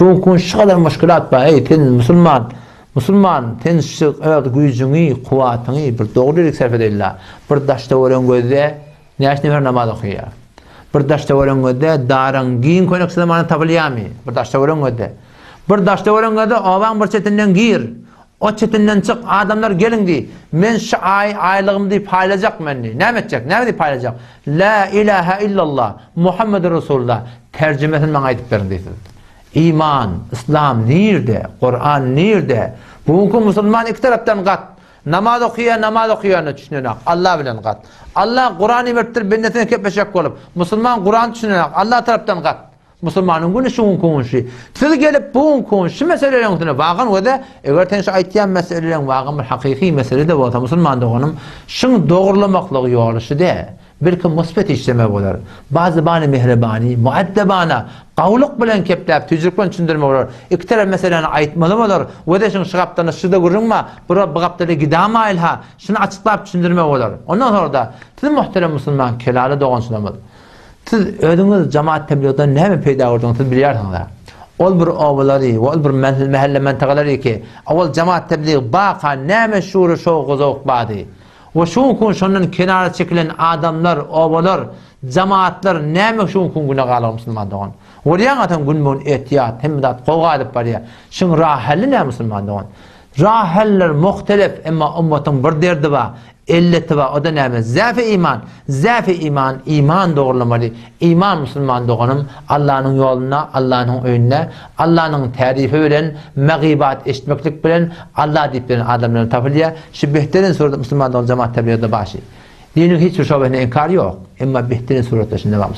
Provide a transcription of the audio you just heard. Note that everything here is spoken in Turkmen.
Şu günki gün şu gadar muşkilat bar, eý, sen musulman, musulman, sen şu öz güýjüňi, kuwwatyňy bir dogry ýere sarp edeýin-la. Bir daş-töweregiňi gözle, näçe nefer namaz okaýar? Bir daş-töweregiňi gözle, daryň giň köýnekçi zamany tapylýarmy? Bir daş-töweregiňi gözle. Bir daş-töweregiňi gözle, obaň bir çetinden gir. O çetinden çyk, adamlar geliň diý. Men şu aý aýlygymy diý paýlajak men diý. Näme etjek? Näme diýip paýlajak? Lä ilähä illallah, Muhammedur Resulullah. Terjimesini maňa aýdyp beriň diý siz. Iman, yslam nirde? Kuran nirde? Bu günki musulman iki tarapdan gat. Namaz okaýar, namaz okaýanyna düşünenak. Allah bilen gat. Allah Kuran iberipdir bendesine kepleşjek bolup. Musulman Kuran düşünenak. Allah tarapdan gat. Musulmanyň güni şu günki gün şu. Siz gelip bu günki gün şu meseleleriň üstüne bagan we-de, eger sen şu aýtýan meseleleriň wagan bir hakyky mesele-de bolsa, musulman doganym, şuň dogrulanmaklygy ýoly şu däl. Belki musbet işleme bolar. Ba zybany mehribany, muaddebana, gawulyk bilen kepläp, tüýjülik bilen düşündirme bolar. Iki tarap meseläni aýtmaly bolar. We-de şuň şu gapdalynda şu-da gürrüň bar, bu bu gapdalda gidamaýyl ha, şuny açyklap düşündirme bolar. Ondan soňra-da, siz muhterem musulman kelaly dogançylarymyz, Siz özüňiz jemaat tebligydan näme peýda gördüňiz siz bilýärsiňiz-ä. Ol bir obalary we ol bir mähelle mentakalary ki, owal jemaat tebligy baka näme şury şowgy zowk bady. We şu günki gün şondan kenara çekilen adamlar, obalar, jemaatlar näme şu günki gün güne galyr musulman dogan. Görýäňä sen günbe-gün etýat, hemme zat gowy gaýdyp barýar. Şuň rahelli näme musulman dogan? Raheller muhtelef, emma ummatyň bir derdi bar. Elleti bar, o-da näme? Zäfi iman! Zäfi iman, iman dogrulamaly. Iman musulman doganym, Allanyň ýolunda, Allanyň öýünde, Allanyň tärifi bilen, magybat eşitmeklik bilen, Alla diýip bilen adamlaryň tapylýar. Şu behterin suratda musulman dogan jemaat tebligyda başy. Diniň hiç bir şobesine inkar ýok. Emma behterin suratda şunda bar.